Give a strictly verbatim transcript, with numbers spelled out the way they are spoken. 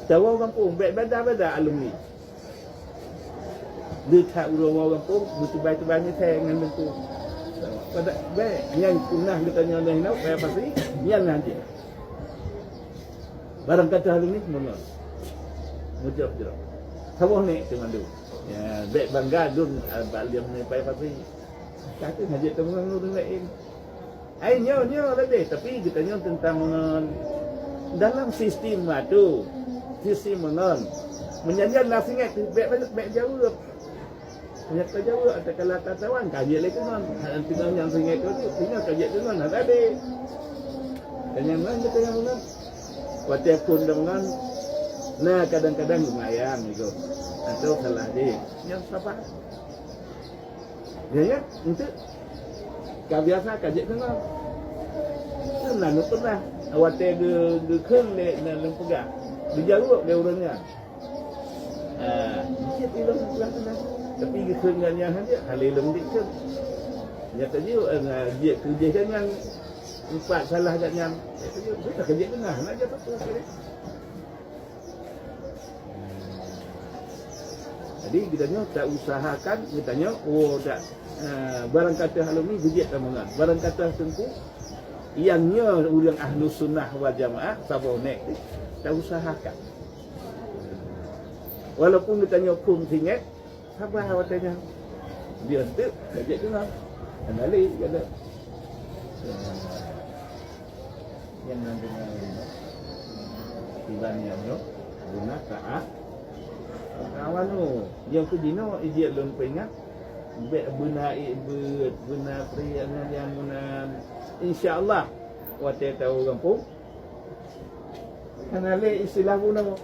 Tawoe gampông, bèk beda-beda alumni. Leutak uroe woe gampông, meutubai-tubai misai ngon lengku. Pada bèk, nyan punah geutanyoe lheueh nyoe, payah pasi, nyan nah jih. Barang kata alumni, meungon. Meujroh-jroh. Saboh nèk teuma lôn. Ya, bèk bangga lôn, ah, bak lôn nyoe payah pasi. Kata hajat teuma lôn laén. Ai nyoe, nyoe leubeh, tapi geutanyoe teuntang meungon dalam sistem atu, sistem meungon. Meunyan na singèt, bèk, bèk, bèk jaweueb. Meunyoe ka jaweueb, tatkala ka tawan, ka jeuet lé keungon. Hana teuntang nyang singèt tu, singoh ka jeuet keungon, hana adé. Dan nyang laén geutanyoe meungon. Watèe phôn deungon, na kadang-kadang lumayan gitu. Atau salah deh. Nyang sabar. Ya, ya, enteuk. Ka biasa ka jeuet keunong. Keunan pernah watèe geu-, geukheun lé nan lôn peugah. Geujaweueb lé ureueng nyan. Ah, jeuet ilôn peugah keunan. Tapi geukheun ngon nyan han jeuet, hana lôn dik kheun. Nyata jeuet, ah, jeuet keu jih nyan empat salah kat nyan. Nyata jeuet, sudah ka jeuet keunong, nak jaweueb apa lagi? Jadi geutanyoe tausahakan geutanyoe, oh, dak, eh, barang kata alumni beujeuet tameungon. Barang kata teungku, nyang nyoe ureueng Ahlus Sunnah wal Jamaah saboh nèk tausahakan. Walaupun geutanyoe phôn singèt, sabar watèe nyan. Dia tu, ka jeuet keunong. Kendali, kata. Nyang nan deungon iban nyang nyoe guna taat. Kawan tu, nyang keu jinoe ijak lôn peuingat, bèk beuna ék beuet, beuna priek ngon nyang guna. Insya Allah, watèe tawoe gampông, hana lé istilah bunoe.